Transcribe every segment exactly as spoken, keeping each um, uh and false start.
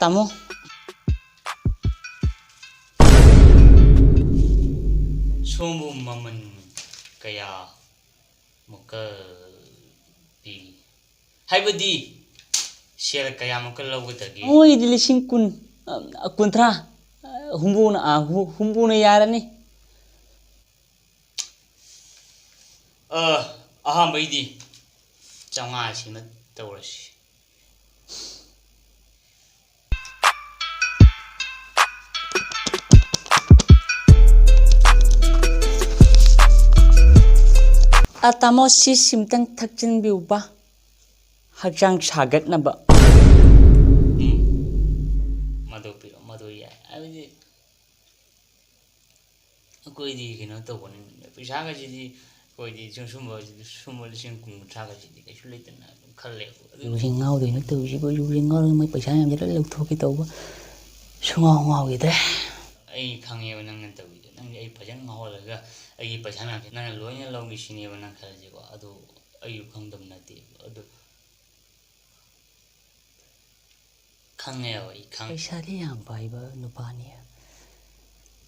ꯇꯥꯃꯣ꯫ ꯁꯣꯝꯕꯨ ꯃꯃꯜ ꯀꯌꯥꯃꯨꯛꯀ ꯄꯤ? ꯍꯥꯏꯕꯗꯤ ꯁꯦꯜ ꯀꯌꯥꯃꯨꯛꯀ ꯂꯧꯒꯗꯒꯦ? ꯃꯣꯏꯗꯤ ꯂꯤꯁꯤꯡ ꯀꯨꯟ, ꯑ, ꯀꯨꯟꯊ꯭ꯔꯥ, ꯑ, ꯍꯨꯝꯐꯨꯅ, ꯑ, ꯍꯨ-, ꯍꯨꯝꯐꯨꯅ ꯌꯥꯔꯅꯤ꯫ ꯑ, ꯑꯍꯥꯟꯕꯩꯗꯤ ꯆꯥꯝꯃꯉꯥꯁꯤꯃ ꯇꯧꯔꯁꯤ꯫ ꯑ, ꯇꯥꯃꯣ, ꯁꯤ ꯁꯤꯝꯇꯪ ꯊꯛꯆꯤꯟꯕꯤꯌꯨꯕ, ꯍꯛꯆꯥꯡ ꯁꯥꯒꯠꯅꯕ꯫ ꯎꯝ, ꯃꯗꯨ ꯄꯤꯔꯣ, ꯃꯗꯨ ꯌꯥꯏ꯫ ꯍꯥꯏꯕꯗꯤ ꯑꯩꯈꯣꯏꯗꯤ ꯀꯩꯅꯣ ꯇꯧꯕꯅꯤ, ꯄꯩꯁꯥꯒꯁꯤꯗꯤ ꯑꯩꯈꯣꯏꯗꯤ ꯁꯨꯝ ꯁꯨꯝꯕ, ꯁꯨꯝꯕ ꯂꯤꯁꯤꯡ ꯀꯨꯟ ꯀꯨꯟꯊ꯭ꯔꯥꯒꯁꯤꯗꯤ ꯀꯩꯁꯨ ꯂꯩꯇꯅ ꯑꯗꯨꯝ ꯈꯜꯂꯦ꯫ ꯑꯗꯨ ꯌꯨꯁꯤ ꯉꯥꯎꯗꯣꯏꯅꯣ ꯇꯧꯔꯤꯁꯤꯕꯣ? ꯌꯨꯁꯤ ꯉꯥꯎꯔꯒ ꯃꯣꯏ ꯄꯩꯁꯥ ꯃꯌꯥꯝꯁꯦ ꯂꯣꯏ ꯂꯧꯊꯣꯛꯀꯦ ꯇꯧꯕ, ꯁꯨꯡꯉꯥꯎ ꯉꯥꯎꯈꯤꯗ꯭ꯔꯦ꯫ ꯑꯩ ꯈꯪꯉꯦꯕ ꯅꯪꯅ ꯇꯧꯔꯤꯗꯣ꯫ ꯅꯪꯗꯤ ꯑꯩ ꯐꯖꯅ ꯉꯥꯎꯍꯜꯂꯒ ꯑꯩꯒꯤ ꯄꯩꯁꯥ ꯃꯌꯥꯝꯁꯦ ꯅꯪꯅ ꯂꯣꯏꯅ ꯂꯧꯒꯦ ꯁꯤꯅꯦꯕ ꯅꯪ ꯈꯜꯂꯤꯁꯦꯀꯣ꯫ ꯑꯗꯨ ꯑꯩꯁꯨ ꯈꯪꯗꯕ ꯅꯠꯇꯦ꯫ ꯑꯗꯨ ꯈꯪꯉꯦꯕ, ꯑꯩ ꯈꯪꯉꯦ꯫ ꯄꯩꯁꯥꯗꯤ ꯌꯥꯝ ꯄꯥꯏꯕ ꯅꯨꯄꯥꯅꯤ꯫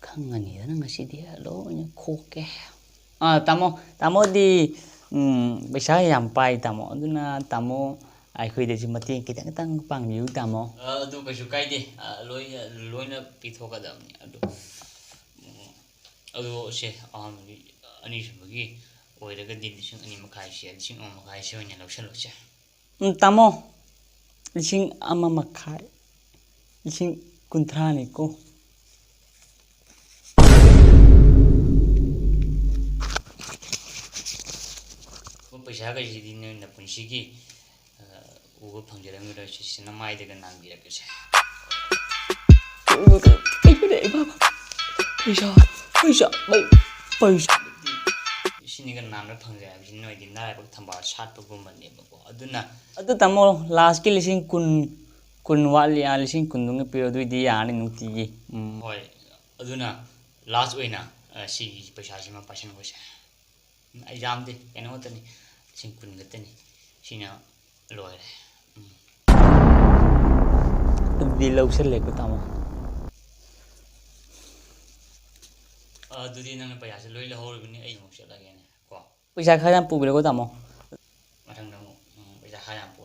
ꯈꯪꯉꯅꯤꯗꯅ ꯉꯁꯤꯗꯤ ꯂꯣꯏꯅ ꯈꯣꯛꯀꯦ꯫ ꯑꯥ, ꯇꯥꯃꯣ, ꯇꯥꯃꯣꯗꯤ, ꯎꯝ, ꯄꯩꯁꯥ ꯌꯥꯝ ꯄꯥꯏ, ꯇꯥꯃꯣ꯫ ꯑꯗꯨꯅ ꯇꯥꯃꯣ, ꯑꯩꯈꯣꯏꯗꯁꯨ ꯃꯇꯦꯡ ꯈꯤꯇꯪ ꯈꯤꯇꯪ ꯄꯥꯡꯕꯤꯌꯨ, ꯇꯥꯃꯣ꯫ ꯑ, ꯑꯗꯨ ꯀꯩꯁꯨ ꯀꯥꯏꯗꯦ꯫ ꯑ, ꯂꯣꯏꯅ, ꯂꯣꯏꯅ ꯄꯤꯊꯣꯛꯀꯗꯕꯅꯤ꯫ ꯑꯗꯨ, ꯎꯝ, ꯑꯗꯨ ꯁꯦ, ꯑꯍꯥꯟꯕꯒꯤ, ꯑꯅꯤꯁꯨꯕꯒꯤ ꯑꯣꯏꯔꯒꯗꯤ ꯂꯤꯁꯤꯡ ꯑꯅꯤ ꯃꯈꯥꯏꯁꯦ, ꯂꯤꯁꯤꯡ ꯑꯃ ꯃꯈꯥꯏꯁꯦ ꯑꯣꯏꯅ ꯂꯧꯁꯜꯂꯣꯁꯦ꯫ ꯎꯝ, ꯇꯥꯃꯣ, ꯂꯤꯁꯤꯡ ꯑꯃ ꯃꯈꯥꯏ, ꯂꯤꯁꯤꯡ ꯀꯨꯟꯊ꯭ꯔꯥꯅꯤꯀꯣ꯫ ꯄꯩꯁꯥꯈꯩꯁꯤꯗꯤ ꯅꯣꯏ ꯅꯄꯨꯟꯁꯤꯒꯤ, ꯑ, ꯎꯕ ꯐꯪꯖꯔꯝꯃꯔꯣꯏ꯫ ꯁꯤꯁꯤꯅ ꯃꯥꯏꯗꯒ ꯅꯥꯟꯕꯤꯔꯛꯀꯦꯁꯦ꯫ ꯀꯩꯅꯣꯅꯦ, ꯏꯃꯥ, ꯄꯩꯁꯥ, ꯄꯩꯁꯥ, ꯄꯩ-, ꯄꯩꯁꯥ꯫ ꯁꯤꯅꯤꯒ ꯅꯥꯟꯕ ꯐꯪꯖꯩ ꯍꯥꯏꯕꯁꯤ ꯅꯣꯏꯗꯤ ꯅꯔꯥꯏꯕꯛ ꯊꯝꯕꯥꯜ ꯁꯥꯠꯄꯒꯨꯝꯕꯅꯦꯕꯀꯣ꯫ ꯑꯗꯨꯅ ꯑꯗꯨ ꯇꯥꯃꯣ, ꯂꯥꯁꯀꯤ ꯂꯤꯁꯤꯡ ꯀꯨꯟ, ꯀꯨꯟ ꯋꯥꯠꯂꯤ, ꯑꯥ, ꯂꯤꯁꯤꯡ ꯀꯨꯟꯗꯨꯃ ꯄꯤꯔꯣ, ꯑꯗꯨꯏꯗꯤ ꯌꯥꯔꯅꯤ ꯅꯨꯡꯇꯤꯒꯤ꯫ ꯎꯝ꯫ ꯍꯣꯏ, ꯑꯗꯨꯅ ꯂꯥꯁ ꯑꯣꯏꯅ, ꯑ, ꯁꯤꯒꯤ ꯄꯩꯁꯥꯁꯤꯃ ꯄꯥꯏꯁꯟꯈꯣꯁꯦ꯫ ꯎꯝ, ꯑꯩ ꯌꯥꯝꯗꯦ, ꯀꯩꯅꯣ ꯈꯛꯇꯅꯤ, ꯂꯤꯁꯤꯡ ꯀꯨꯟ ꯈꯛꯇꯅꯤ꯫ ꯁꯤꯅ ꯂꯣꯏꯔꯦ꯫ ꯎꯝ꯫ ꯂꯧꯁꯜꯂꯦꯀꯣ ꯇꯥꯃꯣ꯫ ꯑꯗꯨꯗꯤ ꯅꯪꯅ ꯄꯩꯁꯥꯁꯦ ꯂꯣꯏ ꯂꯧꯍꯧꯔꯕꯅꯤ, ꯑꯩ ꯑꯃꯨꯛ ꯆꯠꯂꯒꯦꯅꯦ ꯀꯣ꯫ ꯄꯩꯁꯥ ꯈꯔ ꯌꯥꯝ ꯄꯨꯕꯤꯔꯣꯀꯣ ꯇꯥꯃꯣ꯫ ꯃꯊꯪꯗ ꯑꯃꯨꯛ, ꯎꯝ, ꯄꯩꯁꯥ ꯈꯔ ꯌꯥꯝ ꯄꯨ꯫